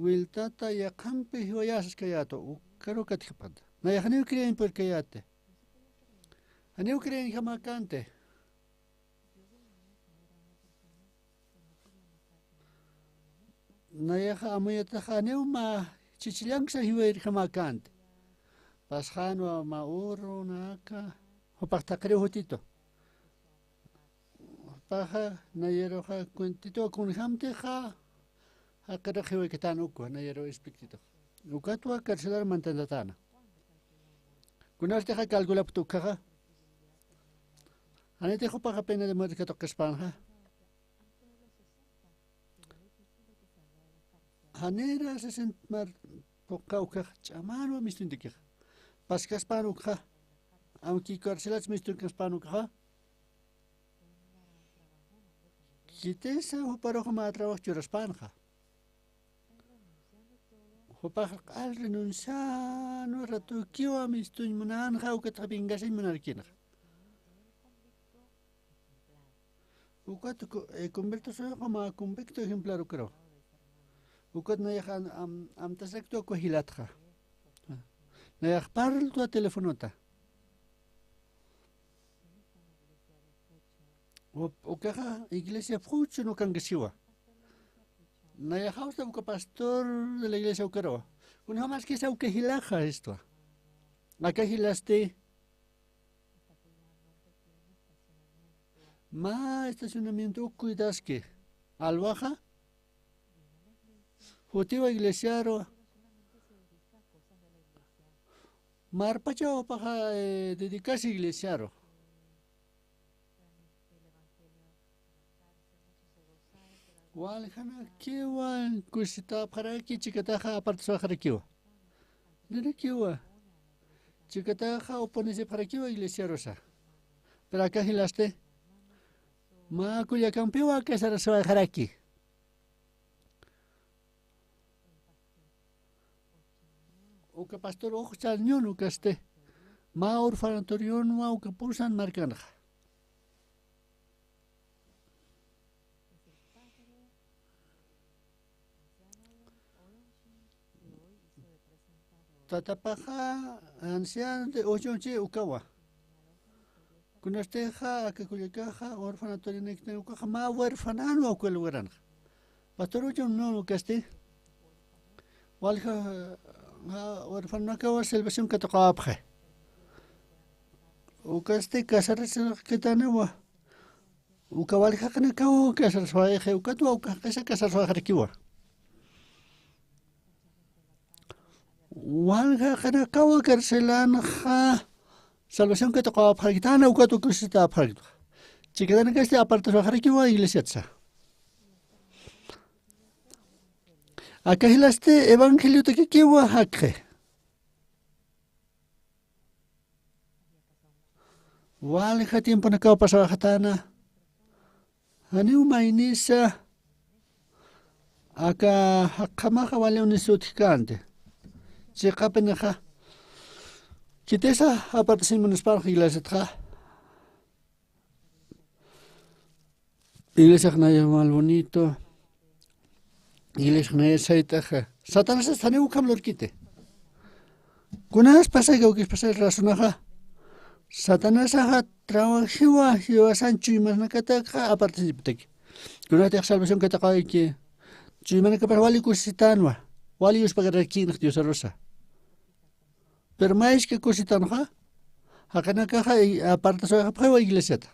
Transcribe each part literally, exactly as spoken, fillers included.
Wiltata yaqhampi jiwayasas kayäta, ukaru katjapxta. Nayax janiw creeñpir kayäti. Janiw creeñjamäkänti. Nayaxa amuyataxa janiw mä chichillanksa jiwayirjamäkänti. Pasxänwa mä uru, naka, jupax thaqhiriw jutitu. Jupaxa, nayaruxa, cuentituwa kunjämtixa, jaqirux jiwaykatän ukwa, nayaruw inspectitux. Ukatwa carcelar mantantatäna. Kunartixa calculapxta ukkhaxa. Janitix jupaxa pena de muerte katuqkaspänxa. Janira sesenta mar phuqha ukkhax ch'amänwa mistuñtakixa. Paskaspän ukkha. Aunque carcelach mistuñkaspän ukkhaxa. Kitisa juparux mä trabajo churaspänxa. Jupax q'al renuncianwa, ratukiwa mistuñ munänxa, ukatxa vengasiñ munarkinxa. Ukat cu-, eh, convierto soy como convicto ejemplar ukaru. Ukat nayax am-, am-, amtasaktu uka jilatxa. Nayax parltwa telefonota. Up-, ukaxa iglesia phuchhun ukankasiwa. Nayax jawsa uka pastor de la iglesia ukaruwa. Kunjamaskisa uka jilaxa istwa. Aka jilasti. Mä estacionamiento uk cuidaski. Alwaxa. Jutiwa iglesiaru. Marpachaw jupaxa, eh, dedicasi iglesiaru. Waljanakiwa kusisitapxaraki, chikataxa apartasuwaxarakiwa. Nirakiwa. Chikataxa oponesipxarakiwa iglesiarusa. Pero aka jilasti. Mä kullakampiwa casarasuwaxaraki. Uka pastor uk ch'añun ukasti. Mä orfanatorionwa uka pusan markanxa. Tatapaxa anciano de ocho once ukawa. Kunastixa aka kullakaxa orfanatorionaktan ukaxa mä huerfananwa uka lugaranxa. Pastor Uchun, no, ukasti. Walja, ja, huerfanakawa salvación katuqawapxi. Ukasti casarasakitaniwa. Uka waljaqinakawa casaraswayxi, ukatwa uka jaqisa casaraswayxarakiwa. Waljaqinakawa carcelanxa salvación katuqawapxarakitana, ukatwa kusisitapxarakitwa. Chikatanakasti apartaswayxarakiwa iglesiatsa. Aka jilasti evangeliotakikiwa jakxi. Walja tiemponakaw pasawayxatana. Janiw maynisa aka jaqhamaxa wali unis utjkänti. Chiqapinixa. Khitisa apartasiñ munaspanxa iglesiatxa. Iglesiax naya mal bonito. Iglesiax naya sayt'axa. Satanasas janiw ukham lurkiti. Kunas pasay kawkis pasay razonaxa. Satanasaxa trabajiwa jiwasan chuymanakataxa apartasiñputaki. Kunatix salvación katuqawayki. Chuymanakapax wali kusisitanwa. Wali yuspagarakinx Diosarusa. Pero mayski kusitanxa, jaqinakaxa apartaswayxapxiwa iglesiata.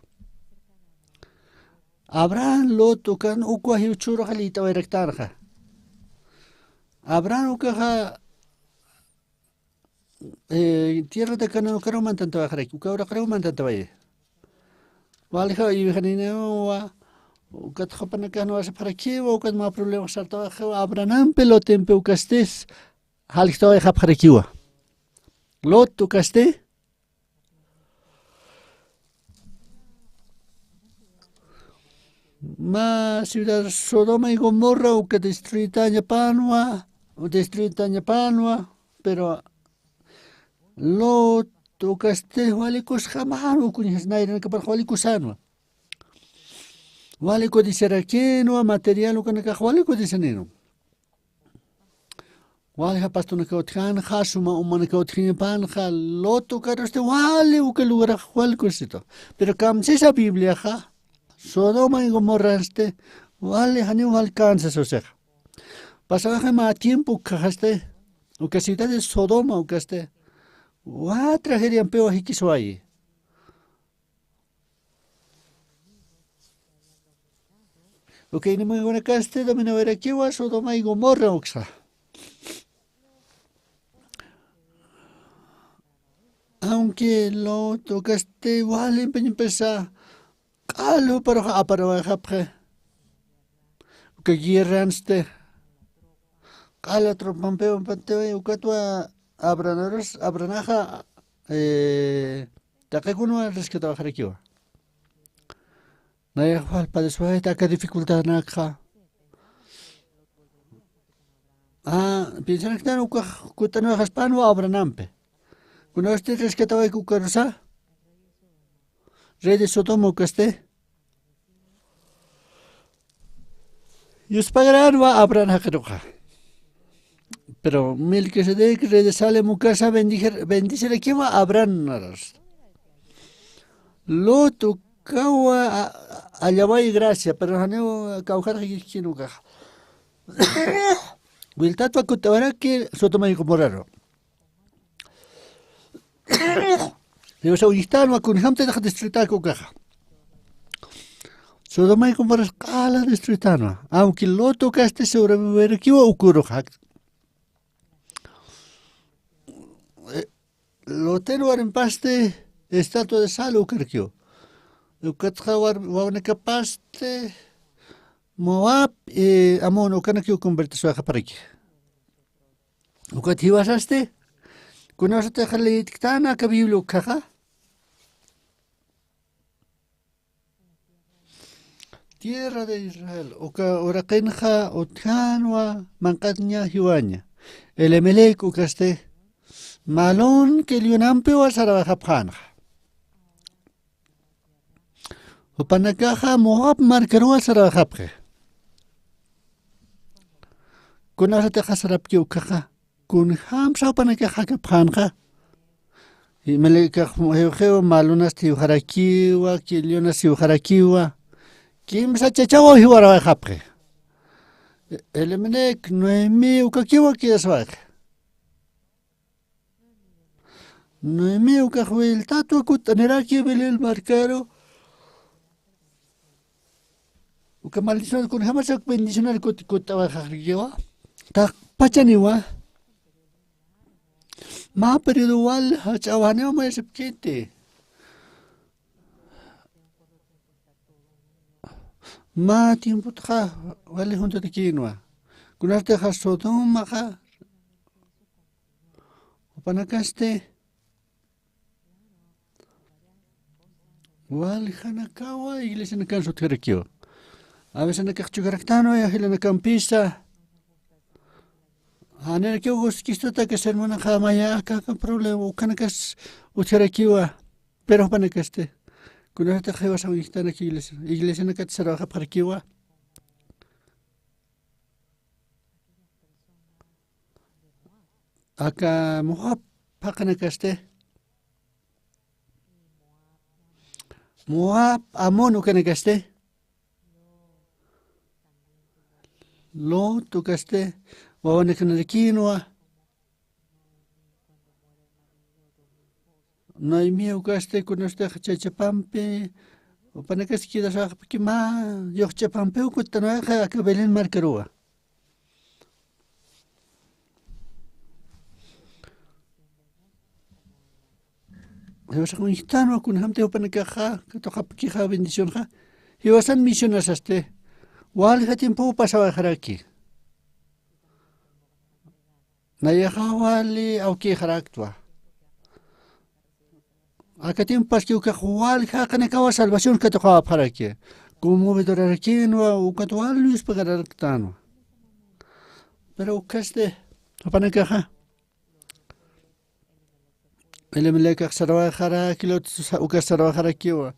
Abraham, Lot ukan ukwa jiwchhüruxa liyt'awayraktanxa. Abraham ukaxa, eh, tierra de Canaán ukaruw mantantawayxaraki, uka uraqaruw mantantawayxi. Walja iwijaninawa, ukat jupanakax nuwasipxarakiwa, ukat mä problemax sartawayxiwa, Abrahampi, Lotimpi ukastis, jaljtawayxapxarakiwa. Lot ukasti. Mä ciudad Sodoma y Gomorra uka destruyitañapanwa, destruyitañapanwa, pero Lot ukasti wali kusxamanwa, kuñas nayranakapax wali kusanwa. Wali codiciarakinwa, material ukanakax wali codicianinwa. Walja pastunakaw utjänxa, suma umanakaw utjañapanxa, Lot ukarusti wali uka lugarax wal kusitu. Pero kamsisa Bibliaxa, Sodoma y Gomorransti, wali janiw alcanza susixa. Pasawayxi mä tiempo ukhaxasti, uka ciudad de Sodoma ukasti, wali tragediampiwa jikiswayi. Uka enemigonakasti dominawayarakiwa Sodoma y Gomorra uksa. Aunque Lot ukasti wali empeñampisa q'al juparux aparawayxapxi. Uka guerransti q'al tropampiwa, pantiwa, ukatwa Abrahanarus, Abrahanaxa, eh, taqikunwa rescatawayxarakiwa. Nayax wal padecewayta aka dificultadnakxa. Ah, piensanaktan ukax kutt'aniwayxaspanwa Abrahanampi. Kunawsti rescatawayki ukarusa. Rey de Sodoma ukasti. Yuspagaranwa Abraham jaqiruxa. Pero Melquisedec, rey de Salem ukasa bendijer-, bendicirakiwa Abraham naras. Lot ukawa a-, allaway gracia, pero janiw kawjarxi kikin ukaxa. Wiltatwa kutt'awaraki Sodoma y Gomoraru. Dios uñjtanwa kunjamtitax disfrutak ukaxa. Sodoma y Gomoras q'ala disfrutanwa. Aunque Lot ukasti sobrevivirakiwa ukurux. Eh, Loten warmimpasti estatua de sal ukarakiwa. Ukatxa war-, wawanakapasti Moab, eh, Amón ukanakiw convertiswaxaparaki. Ukat jiwasasti, kunasatix liyitktana aka Biblia ukhaxa. Tierra de Israel, uka uraqinxa utjänwa manq'aña jiwaña. Elimelec ukasti, malun killunampiwa sarawayxapxänxa. Jupanakaxa Moab markaruwa sarawayxapxi. Kunasatixa sarapki ukaxa, kunjamsa jupanakax jakapxänxa. Elimelec jiwxiwa, malunasti jiwxarakiwa, killunas jiwxarakiwa. Kimsa chachawa jiwarawayxapxi. Elimelec, Noemí ukakiwa quedasawayxi. Noemí ukax wiltatwa kutt'aniraki Belén markaru. Uka maldición kunjamas uk bendicionar kut-, kutt'awayxarakiwa. Taqpachaniwa. Mä periodo wal jach'aw janiw mayasipkiti. Mä tiempotxa wali juntatakinwa. Kunasatixa Sodomaxa, jupanakasti waljanakawa iglesianakansa utjarakiwa. A veces nakax chukaraktanwa, ya jilanakampisa. Janirakiw guskistuta aka sermonaxa, maya aka, aka problema, ukanakas utjarakiwa. Pero jupanakasti, kunasatix jiwasaw uñjtanaki iglesia, iglesianakat sarawayxapxarakiwa. Aka Moab jaqinakasti, Moab, Amón ukanakasti, Lot ukasti, wawanakanarakïnwa. Noemí ukasti, kunasatix chachapampi, jupanakasti quedasawayxapxi mä yuxch'apampiw kutt'anwayxi aka Belén markaruwa. Jiwasax uñjtanwa kunjamti jupanakaxa katuqapkixa bendicionxa. Jiwasan misionasasti, walja tiempow pasawayxaraki. Nayaxa wali awkïxaraktwa. Aka tiempopaski ukax wal jaqinakawa salvación katuqawapxaraki. Conmovedorarakinwa, ukat wal yuspagararaktänwa. Pero ukasti, jupanakaxa, Elimelec sarawayxaraki, Lot sa-, ukas sarawayxarakiwa.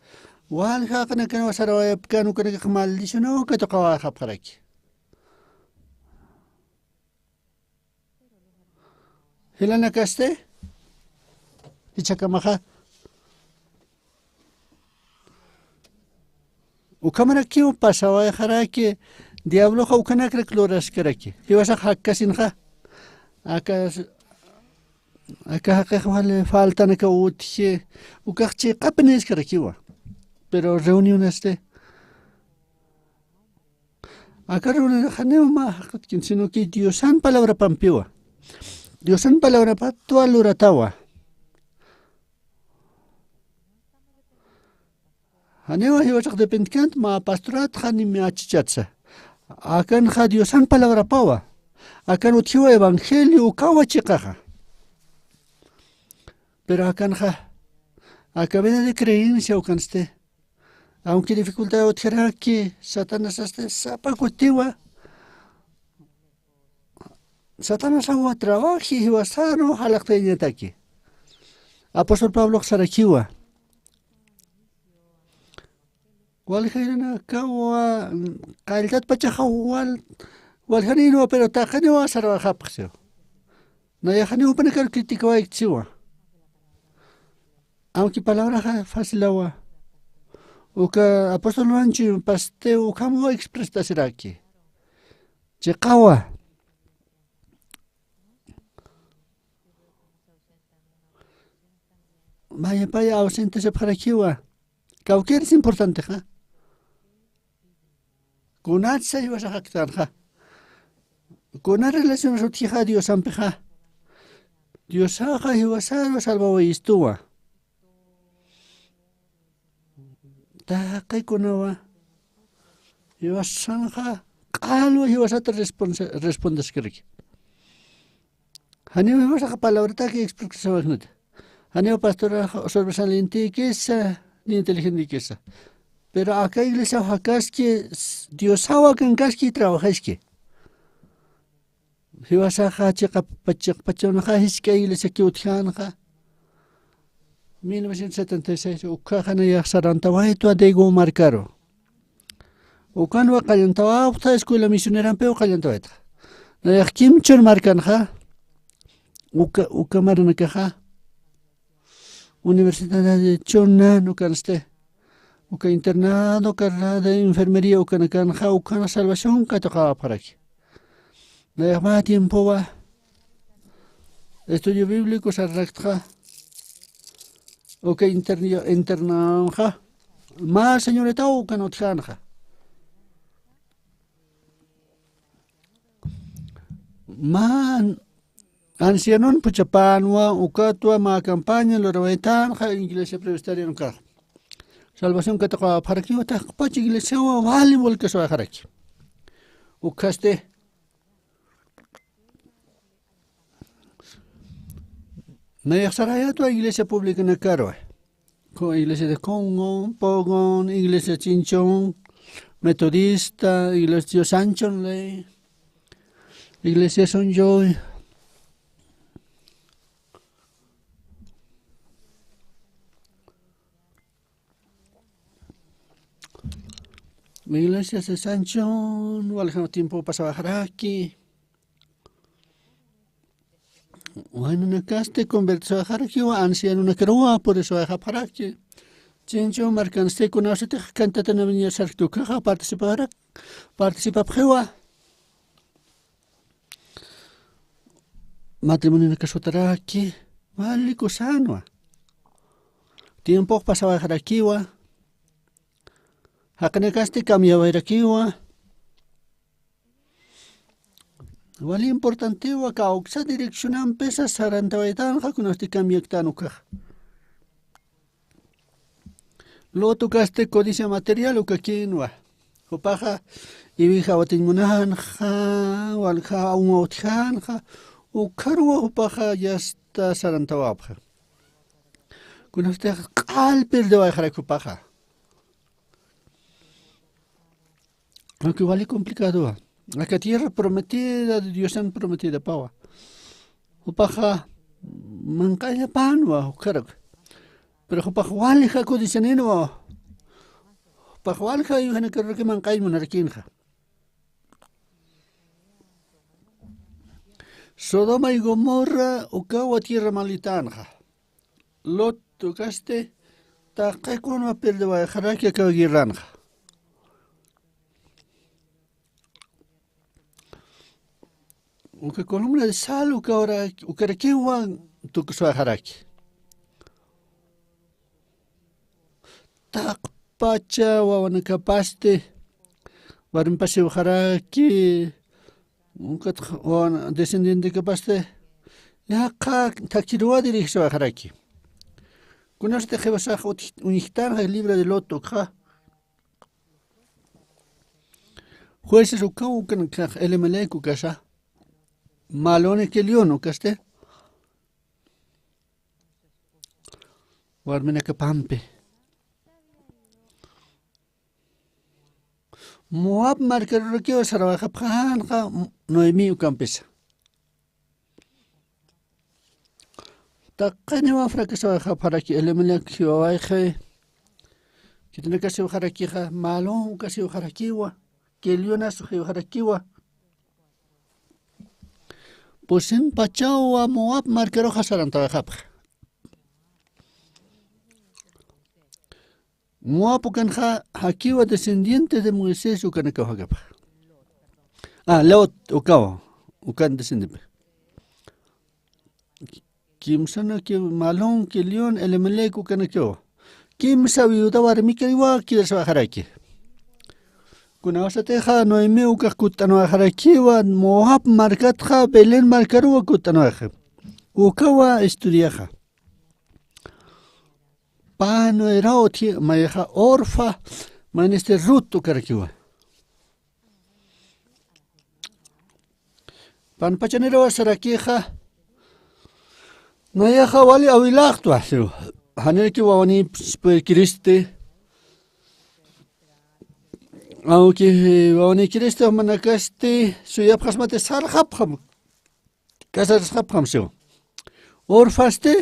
Wal jaqinakanwa sarawayapkän, ukanakax maldicionaw katuqawayxapxaraki. Jilanakasti, jichhakamaxa. Ukhamarakiw pasawayxaraki, diabloxa ukanakrak luraskaraki. Jiwasax jakkasinxa. Aka, aka jaqix wali faltanaka utji, ukax chiqapi niskarakiwa. Pero reunionasti. Aka reunionxa janiw mä jaqitkin, sino que Diosan palabrapampiwa. Diosan palabrapatwa luratawa. Janiwa jiwasax dependkänti mä pastoratxa ni mä achichatsa. Akanxa Diosan palabrapawa. Akan utjiwa evangelio ukawa chiqaxa. Pero akanxa, aka vida de creencia ukansti. Aunque dificultad utjaraki, Satanasasti sapa kutiwa. Satanasawa trabaji jiwasaru jalaqtayañataki. Apóstol Pablox sarakiwa. Waljaynanakawa, qalltat pachaxa wal, waljanïnwa, pero taqiniwa sarwaxapxsiwa. Nayax janiw jupanakaru criticawaykchiwa. Aunque palabraxa facilawa. Uka apóstol Juanchi pasti ukhamawa exprestasiraki. Chiqawa. Mayapaya ausente sapxarakiwa. Kawkïris importantexa. Kunatsa jiwasax jaktanxa. Kuna relacionas utjixa Diosampixa. Diosaxa jiwasaru salvawayistuwa. Taqikunawa. Jiwasanxa q'alwa jiwasata responsa-, respondeskaraki. Janiw jiwasaxa palabrataki expresawayxnati. Janiw pastoraxa sobresalientekisa, ni inteligentekisa. Pero aka iglesiaw jakaski, s-, Diosaw akankaski trabajaski. Jiwasaxa chiqap-, chiqpachawnaxa jisk'a iglesiakiw utjänxa. Mil novecientos setenta y seis, ukhaxa nayax sarantawaytwa Daegu markaru. Ukanwa qallantawapxta, escuela misionerampiw qallantawaytxa. Nayax kimchhür markanxa, uka, uka maranakaxa, Universidad de Chunnan ukansti, uka internado, carrera de enfermería ukanakanxa, ukan salvación katuqawapxaraki. Nayax mä tiempowa estudio bíblico sararaktxa, uka interni-, internanxa, mä señoritaw ukan utjänxa. Mä ancianon puchapänwa, ukatwa mä campaña lurawaytänxa iglesia presbiteriana ukax. Salvación katuqawapxarakiwa, taqpach iglesiawa wali walkaswaxaraki. Ukhasti, nayax sarayätwa iglesia publicanakaruwa. Con iglesia de Congo, Pogon, iglesia Chinchón, Metodista, iglesia Sanchon Ley, iglesia Sunjoy. Iglesia Sanchon, walja tiempo pasawaxaraki. Waynanakasti convertisawaxarakiwa, ancianonakaruwa purisawayxapxaraki. Chinchón markansti kunawsatix cantata navideña sarkta ukaxa participarak-, participapxiwa. Matrimonionakasutaraki, wali kusänwa. Tiempox pasawayxarakiwa. Jaqinakasti cambiawayrakiwa. Wali importantiwa, kawksa direccionampisa sarantawaytanxa, kunasti cambiaktan ukaxa. Lot ukasti codicia material ukakinwa. Jupaxa iwij awatiñ munanxa, walja uma utjanxa, ukharuwa jupaxa yasta sarantawapxa. Kunastix q'al pirdewayxarak jupaxa. Aunque wali complicadowa. Aka tierra prometida, Diosan prometidapawa. Jupaxa manq'añapanwa, ukharak. Pero jupax walja codicianinwa. Jupax walja iwjanakaruraki manq'añ munarakinxa. Sodoma y Gomorra ukawa tierra malitanxa. Lot ukasti taqi kunwa perdewayxaraki akaw guerranxa. Uka columna de sal ukawra-, ukarakiwa tukuswayxaraki. Taqpacha wawanakapasti, warmipasiwxaraki, ukat wawan descendientekapasti, yaqha thakhiruwa dirigisiwayxaraki. Kunasti jiwasax utj-, uñjtanxa libro de Lot ukxa. Jueces ukaw ukanakax Elimelec ukasa, Malón y Quelión ukasti, warminakapampi. Moab markarurakiw sarawayxapxanxa Noemí ukampisa. Taqiniwa fracasawayxapxaraki Elimelec jiwawayxi. Khitinakasiwxarakixa, Malón ukasiwxarakiwa, Quelión ukasiwxarakiwa. Pusin pachawa Moab markaruxa sarantawayxapxi. Moab ukanxa jakiwa descendiente de Moisés ukanakaw jakapxa. Ah, Lot ukawa, ukan descendiente. Kimsanaki Malón, Quelión, Elimelec ukanakiwa. Kimsa viuda warmikariwa quedarsiwayxaraki. Kunawsatixa Noemí ukax kutt'anwayxarakiwa, Moab markatxa Belén markaruwa kutt'anwayxi. Ukawa estudiaxa. Pä nueraw utji, mayaxa Orfa, maynisti Rut ukarakiwa. Panpachanirawa sarakixa, nayaxa wali awilaxtwa, siw. Janiraki wawanïpis purirkiristi. Aunque wawanïkiristi jumanakasti suyapxasmati sarxapxam. Casarasxapxam siw. Orfasti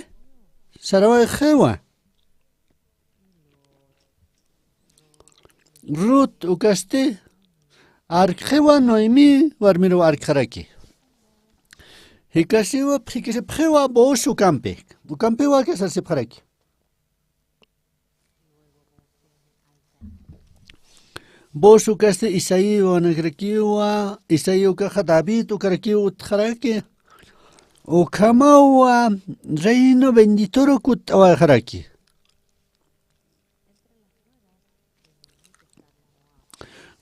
sarawayxiwa. Rut ukasti arkxiwa Noemí warmiruw arkxaraki. Jikasiwa, jikasipxiwa Booz ukampi. Ukampiwa casarsipxaraki. Booz ukasti Isaí wawanakarakiwa, Isaí ukaxa David ukarakiw utjaraki, ukhamawa reino benditoru kutt'awayxaraki.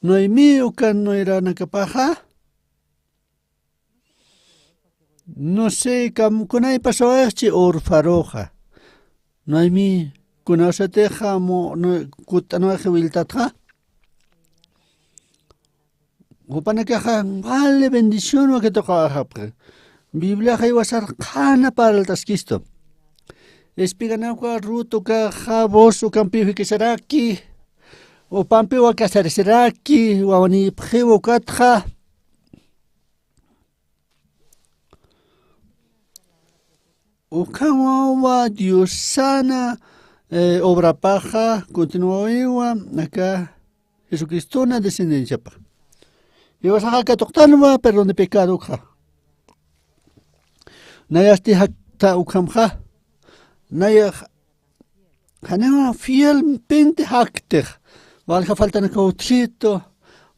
Noemí uka nueranakapaxa, no sé, kam-, kunay pasawayxchi Orfaruxa. Noemí, kunawsatixa mu-, nu-, kutt'anwayxi wiltatxa. Jupanakaxa wali bendición wakituqawayxapxi. Bibliaxa jiwasar qhana parltaskistu. Espiganakwa Rut ukaxa Booz ukampiw jikisaraki. Upampiwa casarisaraki, wawanïpxiw ukatxa. Ukhamawa Diosana, eh, obrapaxa continuawiwa, aka Jesucristona descendenciapa. Jiwasaxa katuqtanwa perdón de pecado ukxa. Nayasti jakta ukhamxa. Nayax janiwa fielmente jaktix, walja faltanakaw utjitu,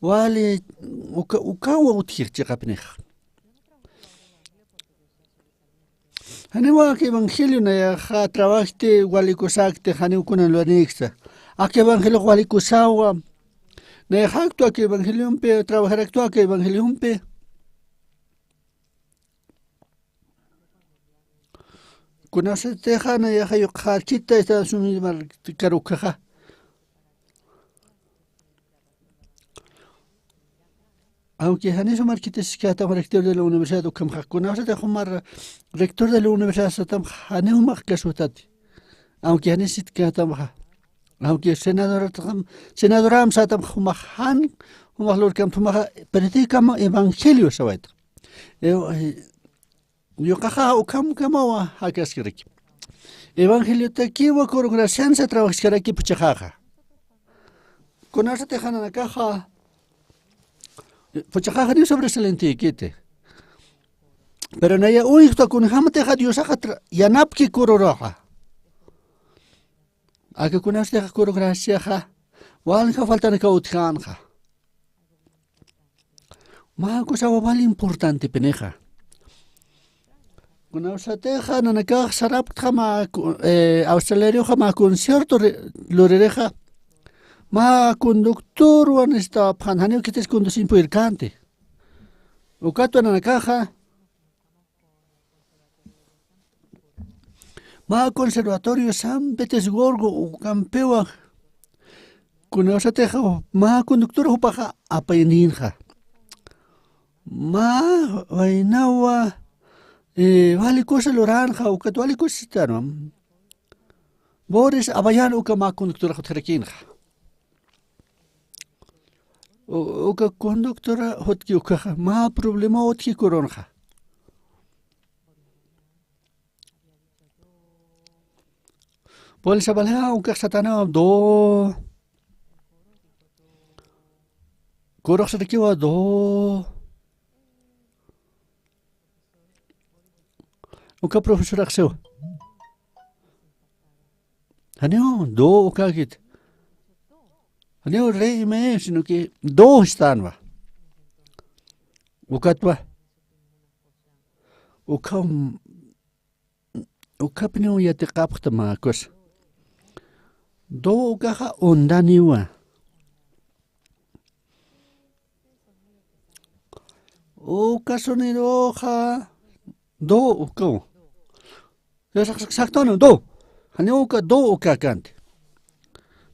wali uka, ukawa utjix chiqapnix. Janiwa aka evangelio nayaxa trabajti wali kusaktix, janiw kunan luwanïksa. Aka evangeliox wali kusawa. Nayax jaktwa aka evangeliompi, trabajaraktwa aka evangeliompi. Kunasatixa nayaxa yuqxarkita Estados Unidos markarukxaxa. Aunque janis markitasiskatam rector de la universidad ukhamxa, kunasatix jumar rector de la universidad satam janiw jumax kasutati. Aunque janis sitkatamxa. Aunque senador, senadoram satam jumax jan, jumax lurkam jumaxa predicam evangelio sawayta. Ev-, eh, yuqaxa ukhamkamawa jakaskaraki. Evangeliotakiwa con graciansa trabajaskaraki phuchhaxaxa. Kunasatix nanakaxa, phuchhaxaxa ni sobresalientekiti. Pero naya uñjta kunjämatixa Diosaxa tra-, yanapki kururuxa. Aka kunasatixa kuru graciaxa, walja faltanakaw utjänxa. Mä kusawa wal importantepinixa. Kunasatixa nanakax sarapktxa mä ku-, eh, Australiaruxa mä concierto ri-, luririxa. Mä conductorwa necesitawapxän, janiw khitis conduciñ puyirkänti. Ukatwa nanakaxa, mä conservatorio San Petersburgo ukampiwa, kunasatixa mä conductor jupaxa apaynïnxa. Mä waynawa, eh, wali kusa luränxa, ukat wali kusistänwa. Boris Abayan uka mä conductorax utjarakïnxa. U-, uka conductora jutki ukaxa, mä problema utji kurunxa. Bolsa balea ukax satanawa do. Kurux satakiwa do. Uka profesorax siwa. Janiw do ukakit. Janiw re ima, sino que do istänwa. Ukatwa. Ukham, ukhapniw yatiqapxta mä kusa. Do ukaxa undaniwa. Uka sonidoxa do ukaw. Exacto, do. Janiw uka do ukakanti.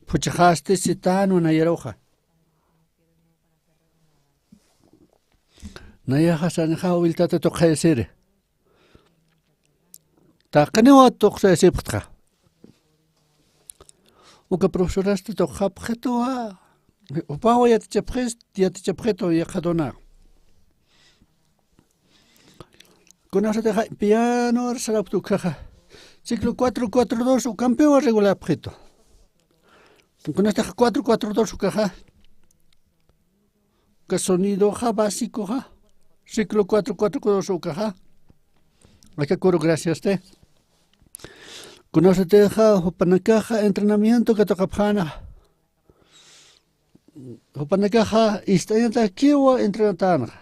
Phuchxasti sitänwa nayaruxa. Nayaxa sanixa willtata tuqxayasiri. Taqiniwa tuqsayasipxtxa. Uka profesorasti tuqxapxituwa, jupawa yatichapxis-, yatichapxitu yaqhatunax. Kunasatixa piano sarapkta ukaxa. Ciclo cuatro cuatro dos ukampiwa regulapxitu. Kunasatixa cuatro cuatro dos ukaxa. Uka sonidoxa básicoxa, ciclo cuatro cuatro dos ukaxa. Aka kuru graciasti. Kunasatixa jupanakaxa entrenamiento katuqapxäna. Jupanakaxa ist'añatakiwa entrenatänxa.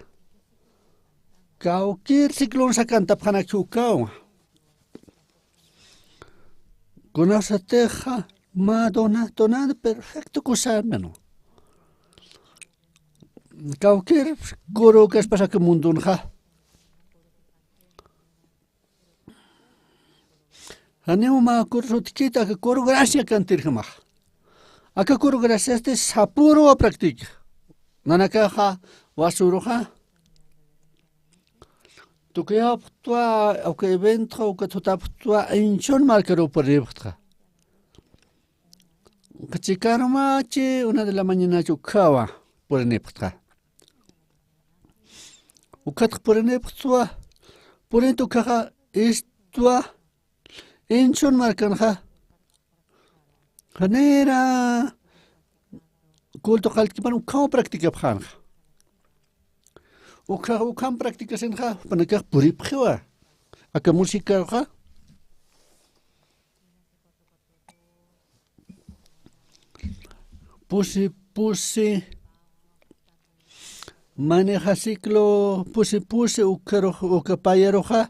Kawkir ciclon sakantapxanaki ukawa. Kunasatixa mä dona, donado perfecto kusarmanu. Kawkir kuru kaspas aka mundunxa. Janiw mä kuru sutkita aka kuru gracia kantirjamax. Aka kuru graciasti sapüruwa practica. Nanakaxa wasuruxa. Tukuyapxtwa, uka evento, uka tutapxtwa, Inchun markaruw purinipxtxa. Chikarmachi, una de la mañanachi ukhawa purinipxtxa. Ukhatx purinipxtwa, purinit ukhaxa istwa, Inchun markanxa. Janira culto qalltkipan ukhaw practicapxänxa. Ukha, ukham practicasinxa, jupanakax puripxiwa. Aka musicaruxa. Pusi, pusi. Maneja ciclo pusi pusi ukharux, uka payaruxa,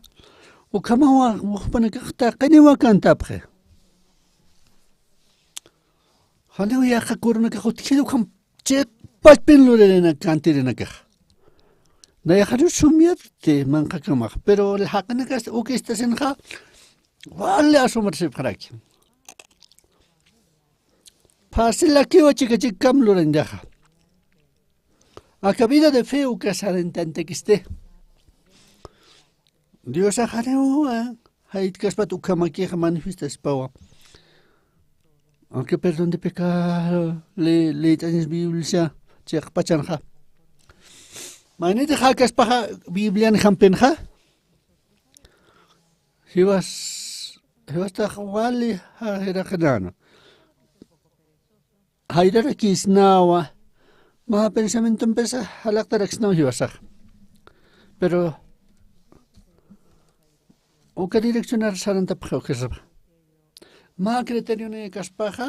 ukhamawa, jupanakax taqiniwa kantapxi. Janiw yaqha kurunakax utjkit ukham chiqpachpin luririnak kantirinakax. Nayaxaru sumyati manqhakamax, pero jaqinakas uk istasinxa, wali asombrasipxaraki. Fácilakiwa chika chikam lurañaxa. Aka vida de fe uka sarantantakisti. Diosax janiwa, jaytkaspat ukhamakixa manifestaspawa. Aunque perdón de pecado, le, leyt'añas Biblia, chiqpachanxa. Mayniti jakaspaxa Biblian jampinxa. Jiwas, jiwastax wali ja-, jiraqinana. Jayrarakisnawa, mä pensamientompisa jalaqtaraksnaw jiwasax. Pero, Uka direccionar sarantapxi ukasapa. Mä criterioni kaspaxa.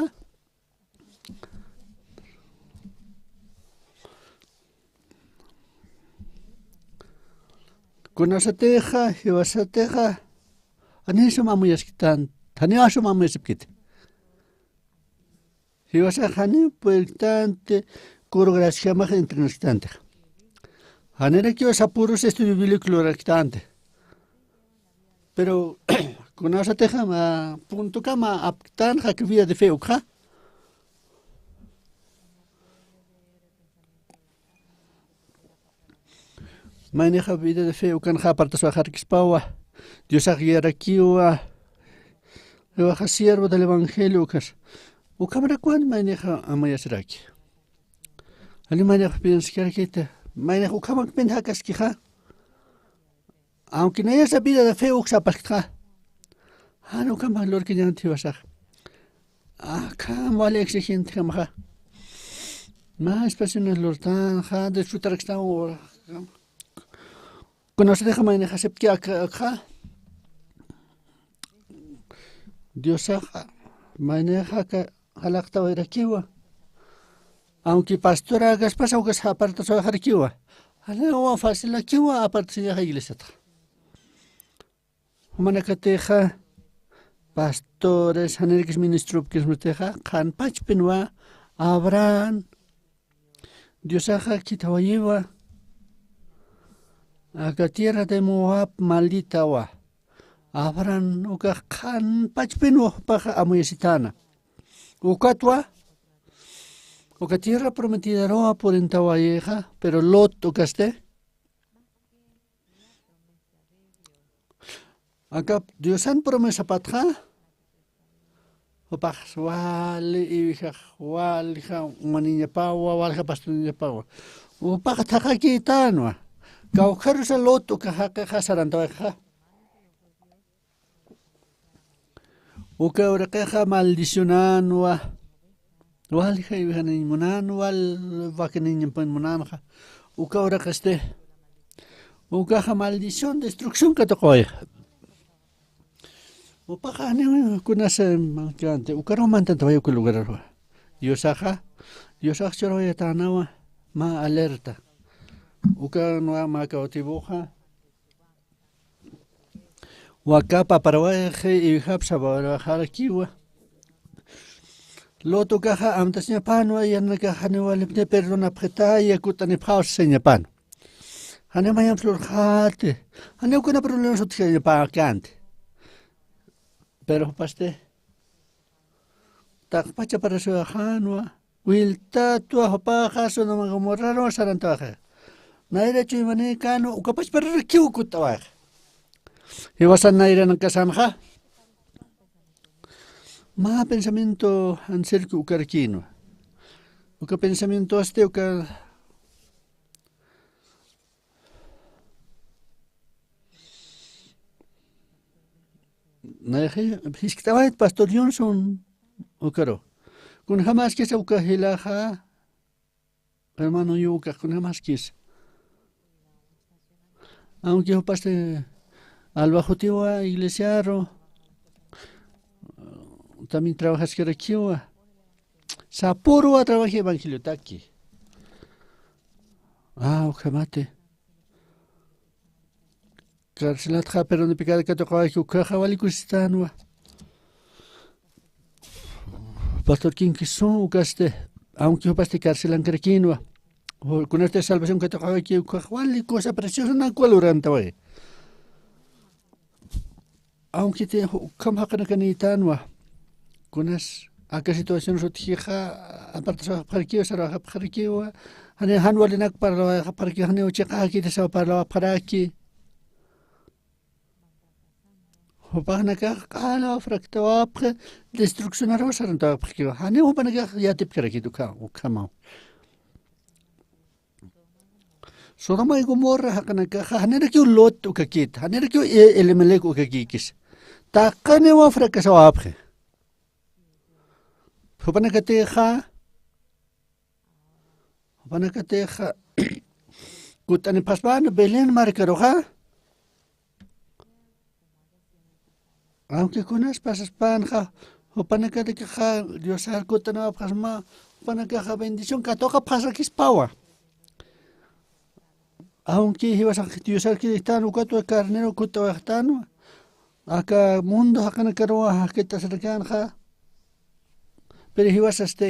Kunasatixa, jiwasatixa, jani sum amuyasktan, jani sum amuyasipkit. Jiwasax jani puertanti, coro graciamax entrenasktanti. Janirakiw sapürus estudio bíblico lurasktanti. Pero, kunasatixa mä puntokama apktan jaki vida de fe ukxa. Maynixa vida de fe ukanxa apartaswaxarkispawa, Diosax guiarakiwa, jiwaxa siervo del evangelio ukas. Ukhamarakwani maynixa amayasiraki. Jani maynixa pienskarakiti, maynixa ukhamakpin jakaskixa. Aunque nayasa vida de fe uksa apaskta. Jan ukhama lurkiñanti jiwasax. Akham wali exigente jamxa. Mä espaciona lurtanxa, disfrutarakstan. Kunasatixa maynixa aceptki akxa. Diosaxa, maynixa aka jalaqtawayarakiwa. Aunque pastora kaspasa ukas apartaswaxarakiwa. Janiwa facilakiwa apartasiñaxa iglesiatxa. Jumanakatixa, pastores, janirakis ministropkismatixa, qhanpachpinwa, Abraham, Diosaxa khithawayiwa, aka tierra de Moab malditawa. Abraham ukax qhanpachpinwa jupaxa amuyasitäna. Ukatwa, uka tierra prometidaruwa purintawayixa, pero Lot ukasti. Aka Diosan promesapatxa, jupax wali iwijax, walixa umaniñapawa, walixa pastorniñapawa. Jupax thaqhakïtanwa. Kawkharusa Lot uka jaqixa sarantawayixa. Uka uraqixa maldicionanwa. Walixa iwijaniñ munanwa, wal vakaniñ munanxa. Uka uraqasti. Ukaxa maldición, destrucción katuqaway. Jupaxa janiw kunasa mankanti. Ukaruw mantantaway uka lugararwa. Diosaxa, Diosax churawayatänawa, mä alerta. Ukanwa mä cautivoxa. Wakap aparawayxi, iwijap sabarawayxarakiwa. Lot ukaxa amtasiñapanwa, yanakax janiw walipni perdonapxitaya, kut'anipxaw sasañapan. Janiw mayamps lurxäti, janiw kuna problemas utjkañapäkänti. Pero jupasti, taqpachaparasiwayxänwa, wiltatwa jupaxa Sodoma Gomorraruw sarantawayixa. Nayra chuymanïkänwa, ukapachpararakiw kut'awayixa. Jiwasan nayranakasanxa. Mä pensamiento jansirki ukarakïnwa. Uka pensamientosti uka Nayxi jiskt'awayt pastor Johnson ukaru. Kunjamaskisa uka jilaxa, hermano Yuka, kunjamaskisa. Aunque jupasti alwajutiwa iglesiaru, también trabajaskarakiwa. Sapüruwa trabaji evangeliotaki. Ah, ukhamati. Carcelatxa perdón de pecado katuqawayki ukkhaxa wali kusistänwa. Pastor Kinkisu ukasti, aunque jupasti carcelankarakïnwa. Kunasti salvación katuqawayki ukkhaxa wali cosa preciosa nakwa lurantaway. Aunque ti ukham jaqinakanïtänwa. Kunas aka situación sutjixa apartasaxapxarakiwa, saraxapxarakiwa. Jani jan walinak parlawayxapxarakiwa, janiw chiqäkiti saw parlawapxaraki. Jupanakax q'ala fraktawapxi, destruccionaruw sarantawapxkiwa. Janiw jupanakax yatipkarakit ukhamaw. Sodoma y Gomorra jaqinakaxa, janirakiw Lot ukakït, janirakiw E-, Elimelec ukakïkis. Taqiniwa fracasawapxi. Jupanakatixa, jupanakatixa, kut'anipxaspan Belén markaruxa. Aunque kunas pasaspanxa, jupanakatakixa Diosar kut'anawapxasma, jupanakaxa bendición katuqapxarakispawa. Aunque jiwasax Diosar kiriktan, ukatwa carnero kut'awayxtanwa. Aka mundo jaqinakaruwa jaqit'asarakanxa. Pero jiwasasti,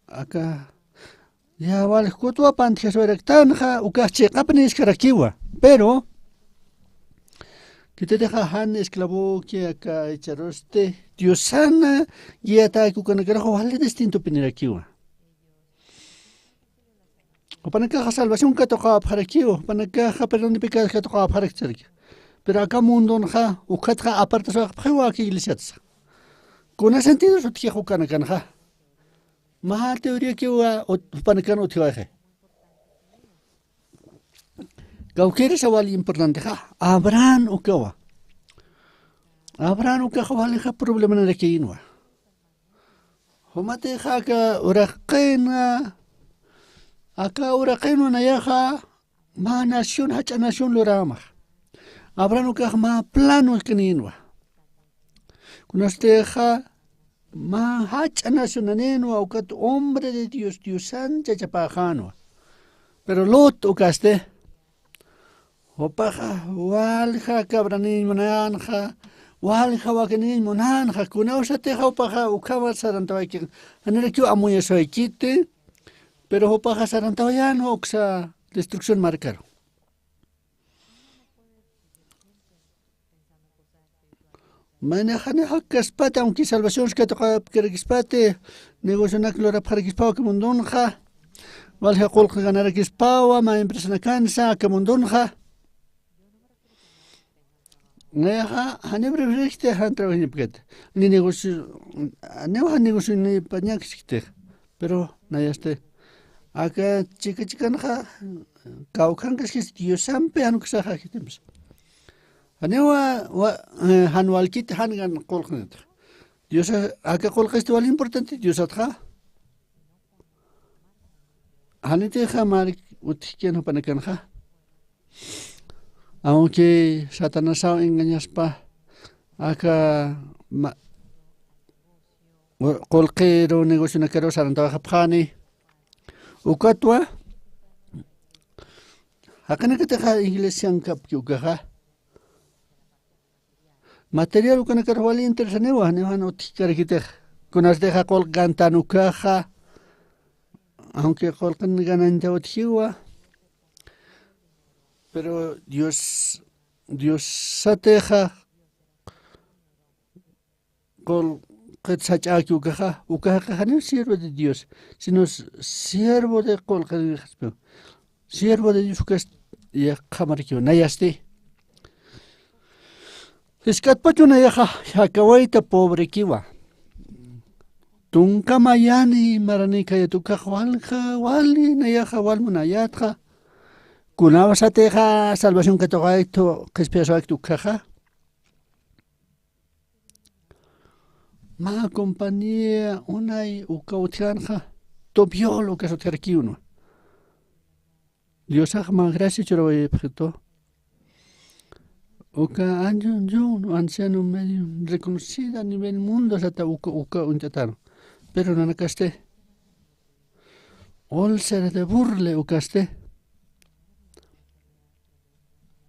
aka, ya wal kutwa pantjaswaraktanxa, ukax chiqapni iskarakiwa. Pero, kitirixa jan esclavoki aka icharusti, Diosana guiataki ukanakaruxa wali distintupinirakiwa. Jupanakaxa salvación katuqawapxarakiwa, jupanakaxa perdón de pecados katuqawapxarakcharaki. Pero aka mundonxa, ukatxa apartaswayxapxiwa aka iglesiatsa. Kuna sentidos utjix ukanakanxa. Mä teoriakiwa ut-, jupanakan utjiwayxi. Kawkïrisa wal importantexa, Abraham ukawa. Abraham ukaxa walixa problemanarakïnwa. Jumatixa aka uraqina, aka uraqinwa nayaxa, mä nación, jach'a nación lurämax. Abraham ukax mä plano kanïnwa. Kunatixa mä jach'a nacionanïnwa, ukat hombre de Dios, Diosan chachapäxänwa. Pero Lot ukasti, jupaxa walja cabranïñ munänxa, walja wakinïñ munänxa, kunawsatixa jupaxa ukhama sarantawayki, janirakiw amuyaswaykiti, pero jupaxa sarantawayänwa uksa destrucción markaru. Mayni janiw jakkaspati, aunque salvación katuqapkarakispati, negocionak lurapxarakispawa aka mundonxa, walja qullqi ganarakispawa, mä empresanakansa aka mundonxa. Nayaxa, janiw preferirkti jan trabajañapkati. Ni negocio, niw jan negocioñapañakiskti. Pero nayasti, aka chika chikanxa, kawkhankaskis Diosampi jan uksaxa jitimpis. Janiwa, wa, eh, jan walkiti jan gan qullqinitix. Diosa, aka qullqisti wal importante Diosatxa. Janitixa mari utjkiñ jupanakanxa. Aunque Satanasaw engañaspa, aka ma-, u-, qullqiru negocionakaru sarantawayxapxani. Ukatwa, jaqinakatixa iglesiankapki ukaxa. Material ukanakar wali interesaniwa, janiw jan utjkarakitix. Kunatixa qullqi gantan ukaxa, aunque qullqin ganañta utjiwa, pero Dios, Diosatixa qullqit sach'äki ukaxa, ukaxa janiw siervo de Dios, sino s-, siervo de qullqinxaspiw. Siervo de Dios ukas yaqhamarakiwa, nayasti. Jisk'atpachu nayaxa jakawayta pobrekiwa. Tunka mayani marani kayat ukaxa walja, wali nayaxa wal munayätxa. Kunawsatixa salvación katuqaytu, qhispiyaswaykt ukaxa. Mä compañía unay uka utjänxa, Tobiol ukas utjarakiwnwa. Diosax mä gracia churawayapxitu. Uka año, anciano medio reconocida a nivel mundo sata uka, uka uñt'atäna. Pero nanakasti, Ulcer de Burle ukasti.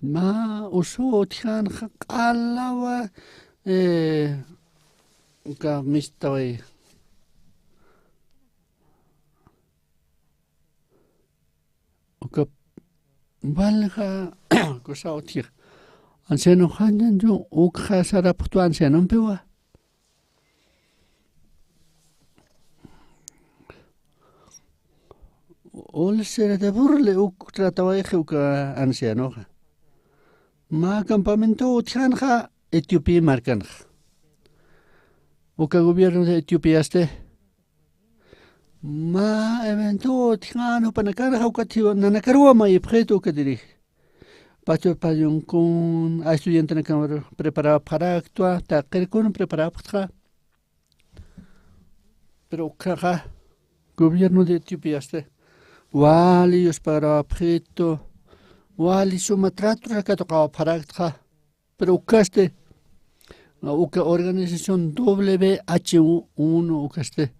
Mä usuw utjänxa q'alawa, eh, uka mistaway. Uka walja kusa utjix. Anciano jañañchu ukxa sarapxtu ancianompiwa. Ulcer de Burle uk tratawayxi uka ancianoxa. Mä campamento utjänxa Etiopía markanxa. Uka gobierno de Etiopiasti. Mä evento utjän jupanakanxa ukat jiwa nanakaruwa mayipxitu uka dirigi. Pastor Payunkun, a estudiantenakamaru preparawapxaraktwa, taqirkun preparawapxtxa. Pero ukhaxa, gobierno de Etiopiasti, wali yusparawapxitu, wali suma tratura katuqawapxaraktxa. Pero ukasti, uka organización W H uno ukasti,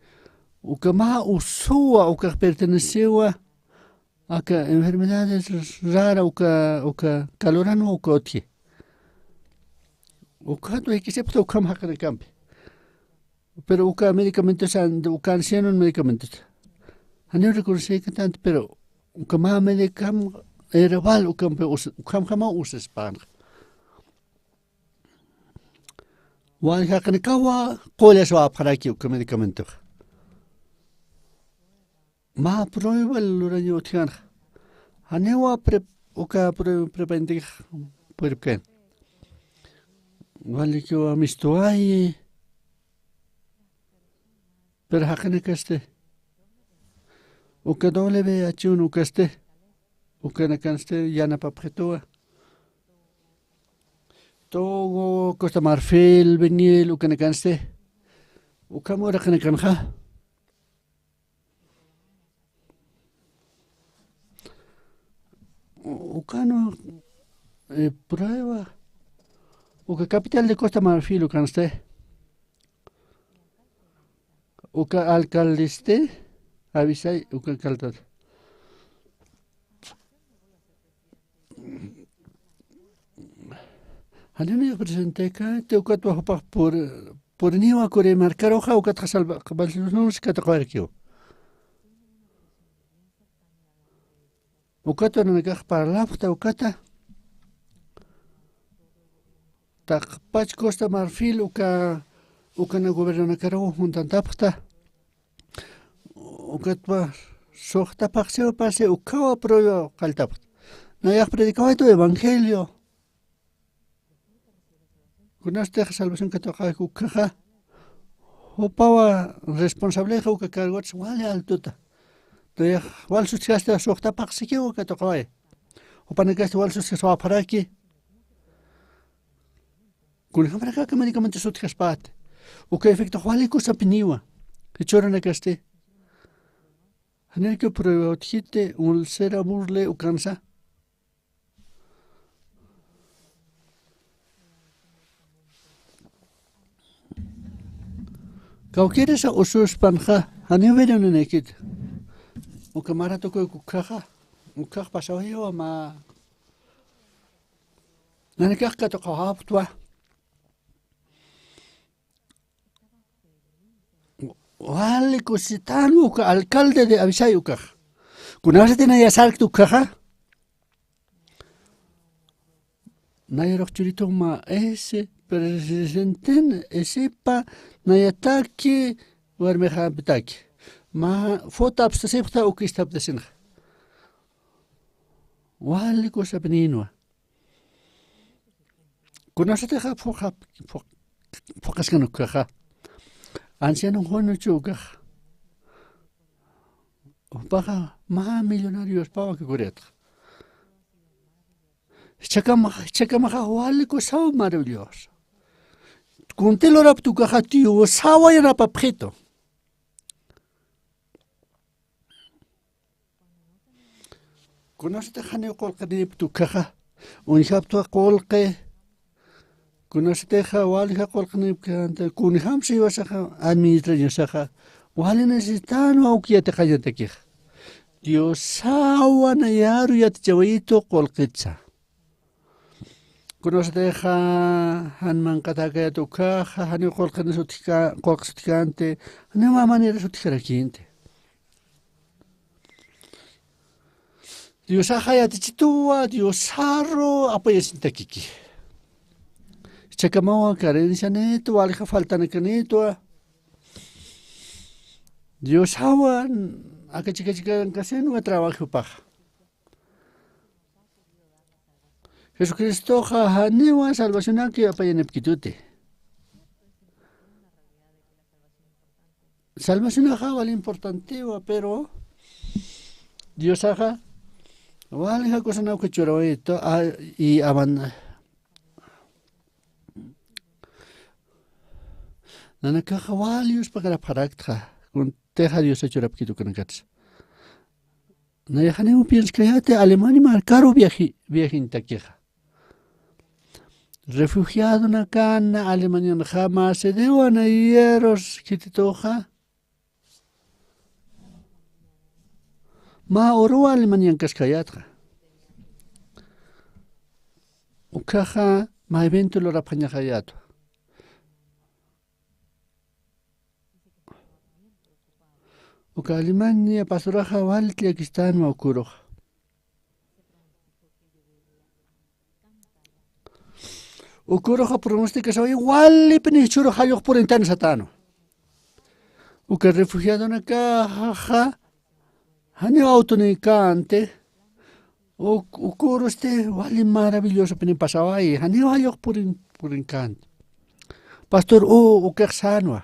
uka mä usuwa, ukax pertenecewa, aka enfermedades rara, uka, uka caloranwa, uka utji. Ukat waykisipxta ukham jaqinakampi. Pero uka medicamentos, uka ancianon medicamentos. Janiw reconocekätanti, pero uka mä medicam herbal ukampi us-, ukhamjamaw usaspanxa. Wal jaqinakawa qullaswapxaraki uka medicamentoxa. Mä prueba luraña utjänxa. Janiwa pre-, uka prueba prepaintikix puripkän. Walikiwa mistuwayi. Pero jaqinakasti. Uka W H uno ukasti. Ukanakansti yanapapxituwa. Togo, Costa Marfil, Benguel, ukanakansti. Ukham uraqinakanxa. U-, ukanwa, eh, prueba. Uka capital de Costa Marfil ukansti. Uka alcaldesti, avisay, uka alcaldad. Janini presentekäti, ukatwa jupax pur-, puriniwa Curimarcaruxa, ukatxa salva-, salvacionsi katuqawarkiw. Ukatwa nanakax parlapxta ukata. Taqpach Costa Marfil uka, ukana gobernanakaruw juntantapxta. Ukatwa suxtapxsiwa pasi ukhawa prueba qalltapxta. Nayax predicawaytu evangelio. Kunastix salvación katuqawayki ukhaxa. Jupawa responsablexa uka cargotas wali altuta. Nayax wal sutjasta suxtapxsikiwa katuqaway. Jupanakasti wal sutjaswapxaraki. Kunjamarak aka medicamento sutjaspati. Uka efectox wali kusapiniwa. Jichhürunakasti. Janirki prueba utjiti, ulcera Burle ukansa. Kawkirisa ususpanxa, janiw venenonaykiti. Uka mara tukuyki ukhaxa, ukhax pasawayiwa mä. Nanakax katuqawapxtwa. Wali kusitänwa uka alcalde de Avisay ukax. Kunasati naya sarkta ukhaxa. Nayarux churitum mä ese presidenten, esepa nayataki warmixampitaki. Mä foto apstasipxta uk ist'aptasinxa. Wali kusapinïnwa. Kunasatixa phuqap-, phuq-, phuqaskan ukhaxa. Ancianon Juancho ukax. Jupaxa mä millonariospawa kikuritxa. Jichhakamaxa, jichhakamaxa wali kusaw maravilloso. Kunti lurapxta ukaxa Diosawa yanapapxitu. Kunasatix janiw qullqinïpkta ukhaxa, uñjapxtwa qullqi, kunasatixa walja qullqinïpkta, kunjamsa jiwasaxa administrañasaxa, wali necesitänwa uk yatiqañatakixa. Diosawa nayaru yatichawayitu qullqitsa. Kunasatixa jan manqatäkayät ukhaxa, janiw qullqi sutjka-, qullqi sutjkänti, janiw mä manera sutjkarakïnti. Diosaxa yatichituwa, Diosaru apayasintakiki. Jichhakamawa carencianïtwa, walja faltanakanïtwa. Diosawa akachikachikankasïnwa trabajopaxa. Jesucristoxa janiwa salvacionaki apayanipkituti. Salvacionaxa wal importantewa, pero Diosaxa walja kusanaw churawayitu, a, y aman-, nanakaxa wal yuspakarapxaraktxa, kuntixa Diosa churapkitu ukanakatsa. Nayax janiw pienskayäti Alemania markaru viaji-, viajiñatakixa. Refugiadonakan Alemanianxa mä sidewa nayarus khitituxa mä uruwa Alemaniankaskayätxa. Ukkhaxa mä evento lurapxañaxayätwa. Uka Alemania pastoraxa wali llakistänwa uka uruxa. Uka uruxa pronosticasaway walipini jichhüru jallux purintan satänwa. Uka refugiadonakaxa janiw awtunïkänti, uk-, uka urusti wali maravillosopini pasaway, janiw jallux purin-, purinkänti. Pastor, u-, ukax sänwa.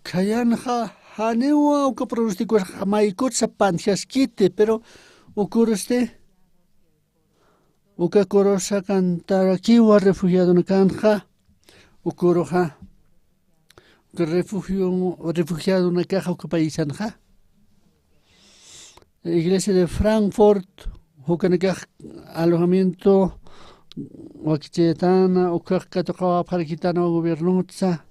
Khayanxa janiwa uka pronosticos maykutsa pantjaskiti, pero uka urusti, uka urusa cantarakiwa refugiadonakanxa, uka uruxa, uka refugio-, refugiadonakaxa uka paisanxa. Iglesia de Frankfurt, ukanakax alojamiento wakichayatana, ukax katuqawapxarakitana gobiernotsa,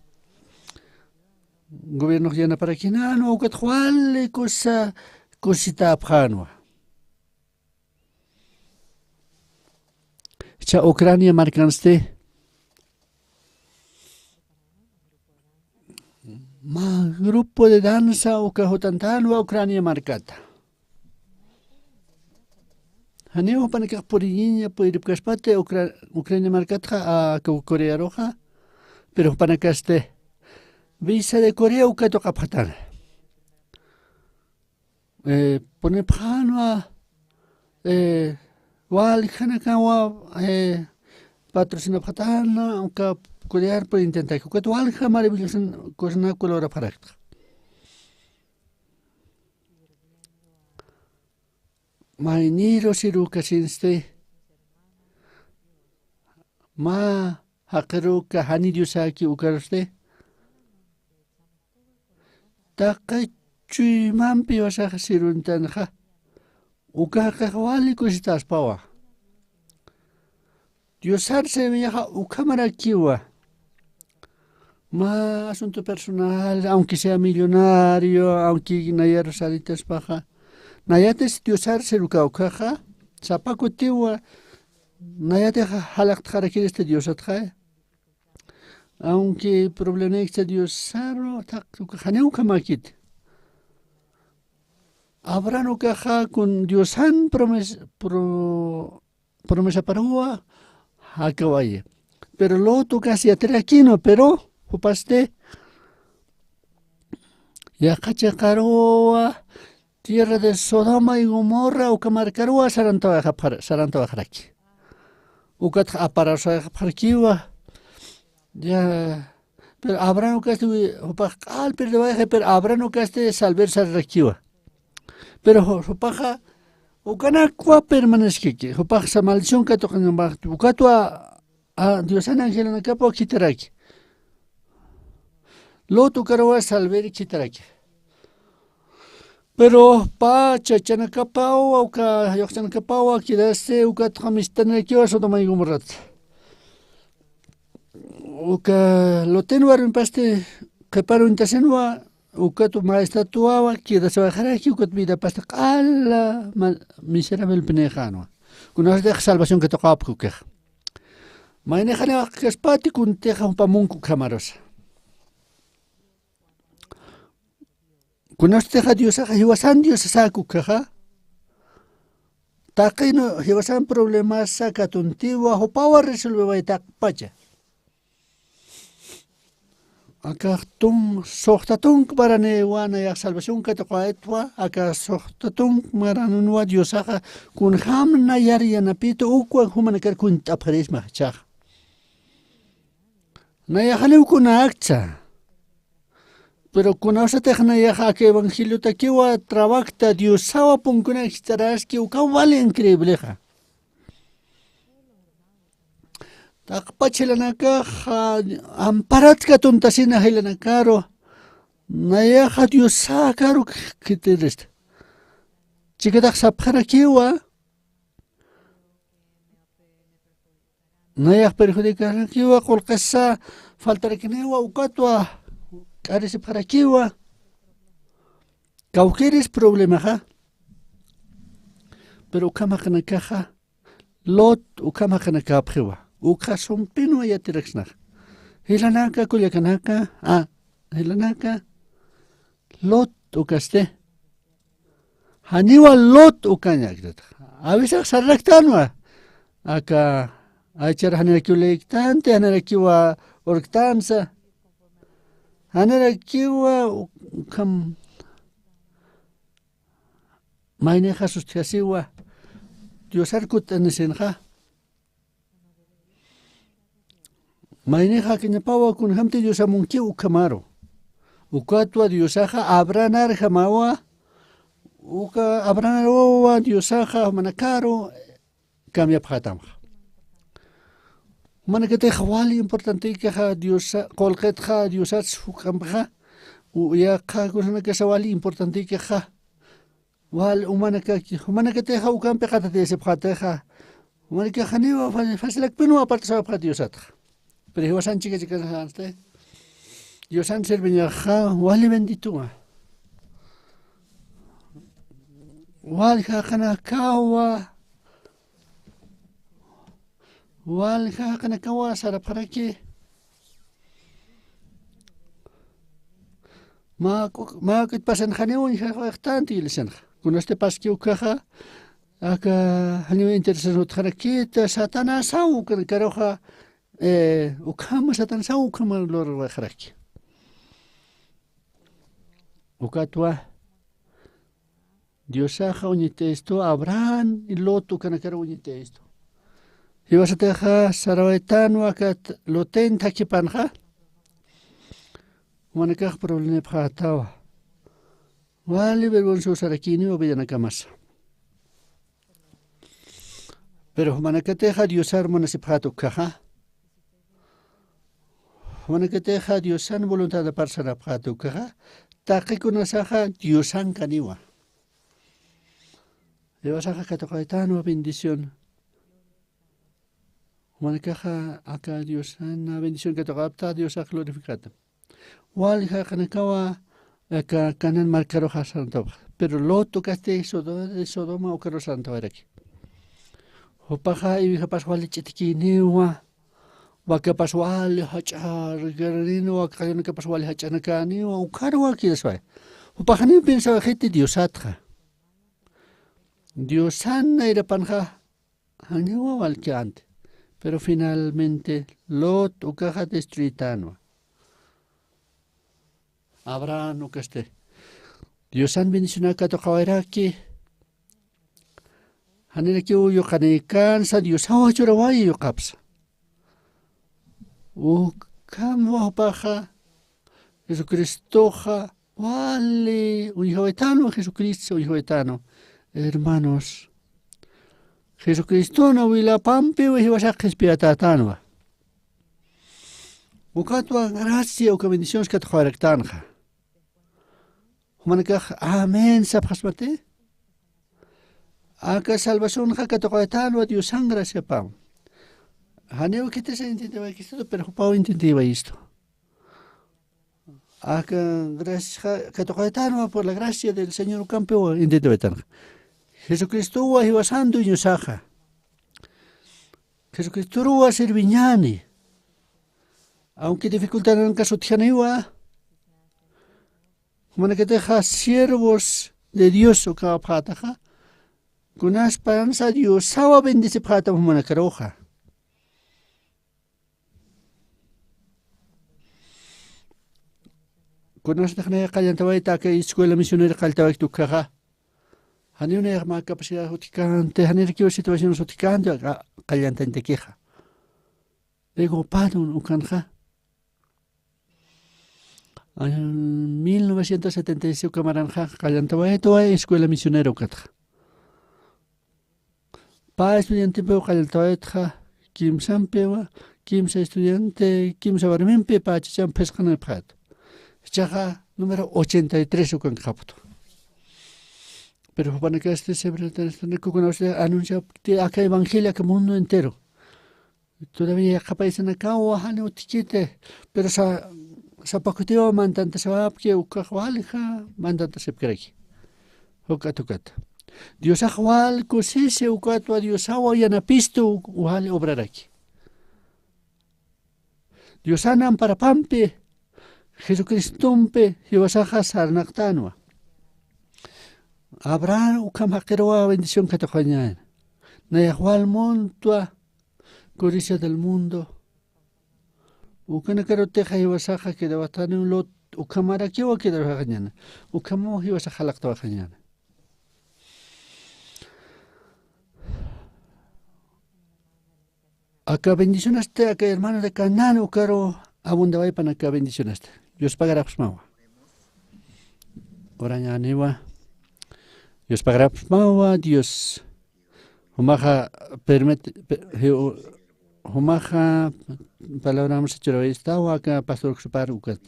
gobiernox yanaparakinanwa, ukat wali kusa kusitäpxänwa. Cha Ucrania markansti, mä grupo de danza uka jutantänwa Ucrania markata. Janiw jupanakax puriyiña, puripkaspati Ucra-, Ucrania markatxa, a, Corearuxa, pero jupanakasti visa de Corea uka katuqapxatana. Eh, punipxänwa, eh, waljanakawa, eh, patrocinapxatana, uka Corear por intentaki. Ukat walja maravillosan cosana lurapxarakta. Mayniru sirukasinsti, mä jaqiruka jani Diosaki ukarusti, taqi chuymampi jiwasax siruntanxa, uka jaqix wali kusitaspawa. Diosar serviñaxa ukhamarakiwa. Mä asunto personal, aunque sea millonario, aunque nayarus saritaspaxa, nayatis Diosar servika ukhaxa, sapa kutiwa, nayatixa jalaqtxarakirista Diosatxa. Aunque problemikcha Diosaru, taq, uka janiw ukhamäkiti. Abraham ukaxa kun Diosan promes-, pro-, promesaparuwa jakawayi. Pero Lot ukas yatirakinwa, pero jupasti yaqha chiqaruwa tierra de Sodoma y Gomorra uka markaruwa sarantawayxapxar-, sarantawayxaraki. Ukatxa aparasawayxapxarakiwa. Ya, pero Abraham ukasti wi-, jupax q'al perdewayxi, pero Abraham ukasti salver sararakiwa. Pero ju-, jupaxa ukanakwa permanecekiki, jupaxa maldición katuqañambakti, ukatwa, a, Diosan angelanakapaw khitaraki. Lot ukaruwa salver khitaraki. Pero pä chachanakapawa, uka yuqchanakapawa quedasti, ukatxa mistanirakiwa Sodoma y Gomorrata. Uka Loten warmipasti qhiparu uñtasinwa, ukat maestatuwawa quedasawayxaraki, ukat vidapasti q'ala ma-, miserablepenïxänwa. Kunasatix salvación katuqawapki ukax. Maynixaniw jaqikaspati kuntixa jupa munku ukhamarusa. Kunasatixa Diosaxa jiwasan Diosasäki ukkhaxa. Taqin jiwasan problemasa katuntiwa, jupawa resolveway taqpacha. Akax tum-, suxta tunk maranïwa, nayax salvación katuqawaytwa, aka suxta tunk maranunwa Diosaxa, kunjäm nayar yanapitu ukwa jumanakar kunt'apxarisma jichhaxa. Nayax janiw kunäkta. Pero kunasatix nayax aka evangeliotakiwa trabakta Diosawa punkunak jist'araski uka wali increíblexa. Taqpach jilanakax, a, amparat katuntasina jilanakaru, nayaxa Diosäkaru khitirista. Chikatax sapxarakiwa, nayax perjudicarakiwa, qullqisa faltarakiniwa, ukatwa k'arisipxarakiwa. Kawkiris problemaxa. Pero ukham jaqinakaxa, Lot ukham jaqinakäpxiwa. Ukxa sumpinwa yatiraksnaxa. Jilanaka, kullakanaka, a, jilanaka, Lot ukasti. Janiwa Lot ukaña, aktatax. Awisax sarraktanwa. Aka, aychar janirakiw leyktanti, janirakiwa urktansa. Janirakiwa ukham maynixa sustjasiwa, Diosar kutt'anisinxa. Maynixa jakiñapawa kunjamti Diosamunkiw ukhamaru. Ukatwa Diosaxa Abrahanarjamawa, uka Abrahanarwawa Diosaxa jumanakaru cambiapxätamxa. Jumanakatixa wali importantekixa Diosa, qullqitxa Diosats juk'ampixa, u, yaqha kusanakasa wali importantekixa. Wal umanakaki, umanakatixa ukampi qatatisipxatixa. Umanakax janiwa fa-, facilakpinwa apartasipxat Diosatxa. Pero jiwasan chika chikasansti. Diosan serviñaxa wali bendituwa. Wal jaqinakawa. Wal jaqinakawa sarapxaraki. Mä k'uk-, mä k'uk'it pasan janiw uñjawayxtanti iglesianxa. Kunasti paski ukaxa, aka janiw interesan utjarakita, Satanasaw ukanakaruxa, eh, ukhama Satanasaw ukhama lurwayxaraki. Ukatwa, Diosaxa uñit'istu, Abraham y Lot ukanakar uñit'istu. Jiwasatixa sarawaytanwa aka Lotin thakhipanxa. Jumanakax problemipxätawa. Wali vergonzosarakiniwa vidanakamasa. Pero jumanakatixa Diosar munasipxät ukkhaxa. Jumanakatixa Diosan voluntadpar sarapxät ukkhaxa, taqikunasaxa Diosankaniwa. Jiwasaxa katuqaytanwa bendición. Jumanakaxa aka Diosana bendición katuqapta Diosax glorificata. Wal jaqinakawa aka Canaán markaruxa sarantawapxa. Pero Lot ukasti Sodo-, Sodoma ukaru sarantawayraki. Jupaxa iwijapas wali ch'itkiniwa, wakapas wali jach'arkarinwa, waka qallunakapas wali jach'anakaniwa, ukaruwa quedasway. Jupax janiw piensawayxiti Diosatxa. Diosan nayrapanxa janiwa walkänti. Pero finalmente Lot ukaxa destruytanwa. Abraham ukasti. Diosan bendicionar katuqawayraki. Janirakiw yuqanïkänsa Diosaw churawayi yuqapsa. Ukham jupaxa Jesucristoxa wali uñjawaytanwa, Jesucristo uñjawaytanwa. Hermanos, Jesucriston awilapampiw jiwasax qhispiyatätanwa. Ukatwa gracia uka bendiciones katuqawaraktanxa. Jumanakax amén sapxasmati. Aka salvacionxa katuqawatanwa Diosan graciapam. Janiw khitisa entiendiwaykistu, pero jupaw entiendiwayistu. Aka graciaxa katuqawatanwa por la gracia del Señor ukampiw entiendiwaytanxa. Jesucristowa jiwasan dueñosaxa. Jesucristoruwa serviñäni. Aunque dificultadnankas utjaniwa, jumanakatixa siervos de Dios ukäpxätaxa, kunaspansa Diosawa bendecipxätam jumanakaruxa. Kunasatix nayax qallantawayta aka escuela misionera qalltawaykt ukkhaxa, janiw nayax mä capacidad utjkänti, janirakiw situaciones utjkänti, qa-, qallantañtakixa. Diego Padun ukanxa, ah, mil novecientos setenta y seis uka maranxa qallantawaytwa escuela misionera ukatxa. Pä estudiantempiw qallantawaytxa, kimsampiwa, kimsa estudiante, kimsa warmimpi pä chachamp phisqanipxäta. Jichhaxa número ochenta y tres ukankxapxtu. Pero jupanakasti siempre kukunapsti anunciapkti aka evangelio aka mundo entero. Todavía yaqhapaysanakawa jani utjkiti, pero sa sapakutiwa mantantasawapki ukax walja mantantasipkaraki. Juk'atukata diosax wal kusisi ukatwa diosawa yanapistu wal obraraki. Diosan amparapampi jesucristompi jiwasaxa sarnaqtanwa. Abraham ukham jaqiruwa bendición katuqañana. Nayaxwal muntwa codicia del mundo. Ukanakarutixa jiwasaxa quedawatani lot ukhamarakiwa quedawaqañana. Ukhamaw jiwasaxa jalaqtawaqañana. Aka bendicionasta aka hermano de canán ukaru abundawaypan aka bendicionasta. Dios pagarapxmawa. Urañaniwa. Dios pagarapxmawa dios. Jumaxa permit jumaxa palabramsa churawistawa aka pastor ksupar ukat.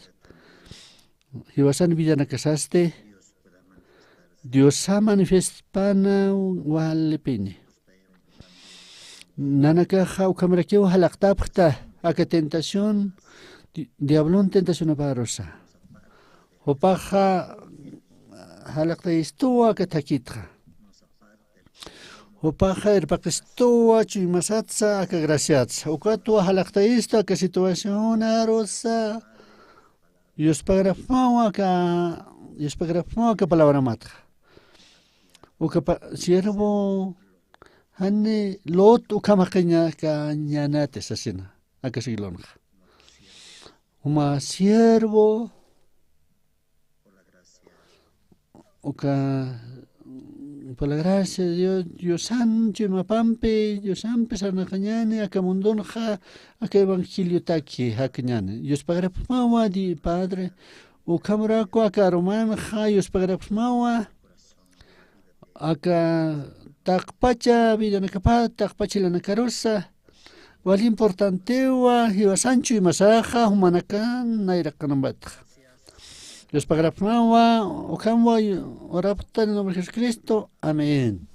Jiwasan villanakasasti diosa manifiestpana walipini. Nanakaxa ukhamrakiw jalaqtapxta aka tentación diablon tentacionaparusa. Jupaxa jalaqtayistuwa aka thakitxa. Jupaxa irpaqistuwa chuymasatsa aka graciatsa ukatwa jalaqtayistu aka situacionarusa. Yuspagrapxmawa aka yuspagrapxmawa aka palabramatxa. Uka siervo jani lot ukhamaqiña aka ñanati sasina aka siglonxa. Juma siervo uka por la gracia de dios diosan chuymapampi diosampi sarnaqañani aka mundonxa aka evangeliotaki jakñani yuspagrapxmawa di padre. Ukhamraku aka arumanxa yuspagrapxmawa aka taqpacha villanakapat taqpacha ilanakarusa. Wali importantewa jiwasan chuymasaxa jumanakan nayraqanambatxa. Yuspagrapxmawa ukhamwa urapxtan nombre jesucristo. Amén.